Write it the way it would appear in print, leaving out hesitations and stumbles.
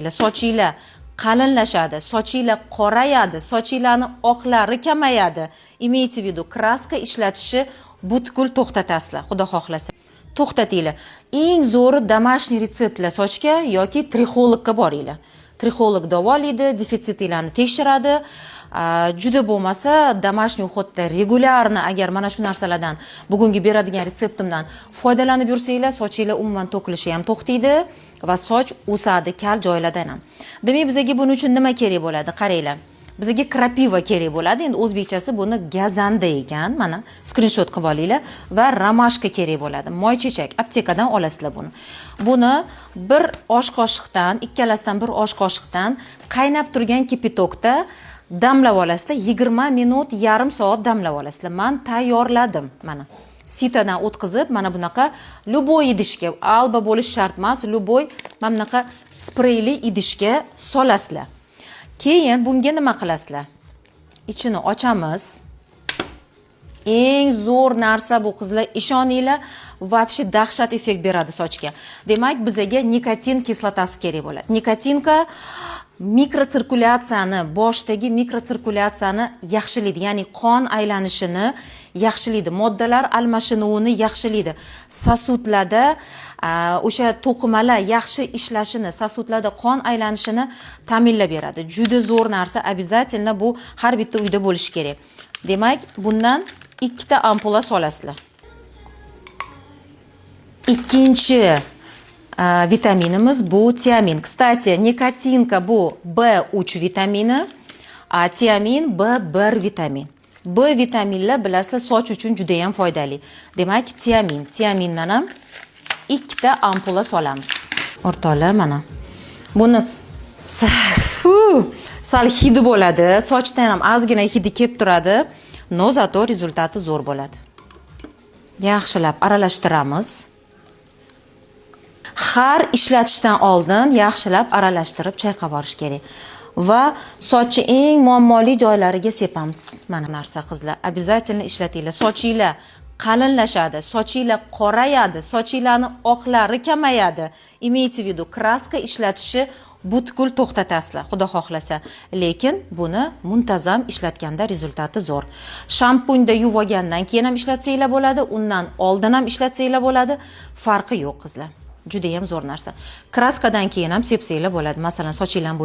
Sochinglar qalinlashadi, sochinglar qorayadi, sochinglarni oqlari kamayadi. Имейте в виду, краска ishlatishni butkul to'xtatasizlar, xudo xohlasa. To'xtatinglar. Eng zo'ri домашний retseptlar sochga yoki trixologga boringlar. Trixolog davolaydi, defitsitinglarni tekshiradi. Juda bo'lmasa, домашний уход da регулярно agar mana shu narsalardan, bugungi beradigan retseptimdan foydalanib yursanglar, sochinglar umuman to'kilishi ham to'xtaydi va soch o'sadi kal joylardan ham. Demak, bizga buning uchun nima kerak bo'ladi? Qaranglar. Bizga крапива kerak bo'ladi. Endi o'zbekchasi buni gazanda ekan. Mana, skrinshot qilib olinglar va ромашка kerak bo'ladi. Moychechak, aptekadan olasizlar buni. Buni bir osh qoshiqdan, ikkalasidan bir osh qoshiqdan qaynab turgan кипяток da damlab olasizlar. 20 minut, yarim soat damlab olasizlar. Man tayyorladim. Mana, сито dan o'tkazib, mana bunaqa любой idishga, Alba bo'lishi shart emas, любой mana bunaqa spreyli idishga solasizlar. Keyin bunga nima qilasizlar? Ichini ochamiz. Eng zo'r narsa bu, qizlar, ishoninglar, вообще dahshat effekt beradi sochga. Demak, bizaga nikotin kislotasi kerak bo'ladi. Никотинка mikrotsirkulyatsiyani, boshdagi mikrotsirkulyatsiyani yaxshilaydi, ya'ni qon aylanishini yaxshilaydi, moddalar almashinuvini yaxshilaydi. Сосуд larda o'sha to'qimalar yaxshi ishlashini, сосуд larda qon aylanishini ta'minlab beradi. Juda zo'r narsa, обязательно bu har bitta uyda bo'lishi kerak. Demak, bundan ikkita ampula solasizlar. Ikkinchi vitaminimiz bu tiamin. Кстати, никотинка bu B3 vitamini, a tiamin B1 vitamin. B vitaminlar, bilasizlar, soch uchun juda ham foydali. Demak, tiamin, tiamindan ham ikkita ampula solamiz. O'rtoqlar, mana. Buni sal hidi bo'ladi. Sochdan ham ozgina hidi kelib turadi. Но зато результат i zo'r bo'ladi. Yaxshilab aralashtiramiz. Har ishlatishdan oldin yaxshilab aralashtirib chayqab yuborish kerak. Va sochni eng muammoli joylariga sepamiz. Mana narsa, qizlar, обязательно ishlatinglar. Sochinglar qalinlashadi, sochinglar qorayadi, sochinglarni oqlari kamayadi. Имейте в виду, краска ishlatishni butkul to'xtatasizlar, xudo xohlasa. Lekin buni muntazam ishlatganda результат i zo'r. Shampunda yuvib olgandan keyin ham ishlatsanglar bo'ladi, undan oldin ham ishlatsanglar bo'ladi. Farqi yo'q, qizlar. Juda ham zo'r narsa. Краска dan keyin ham sepsanglar bo'ladi. Masalan, sochinglarni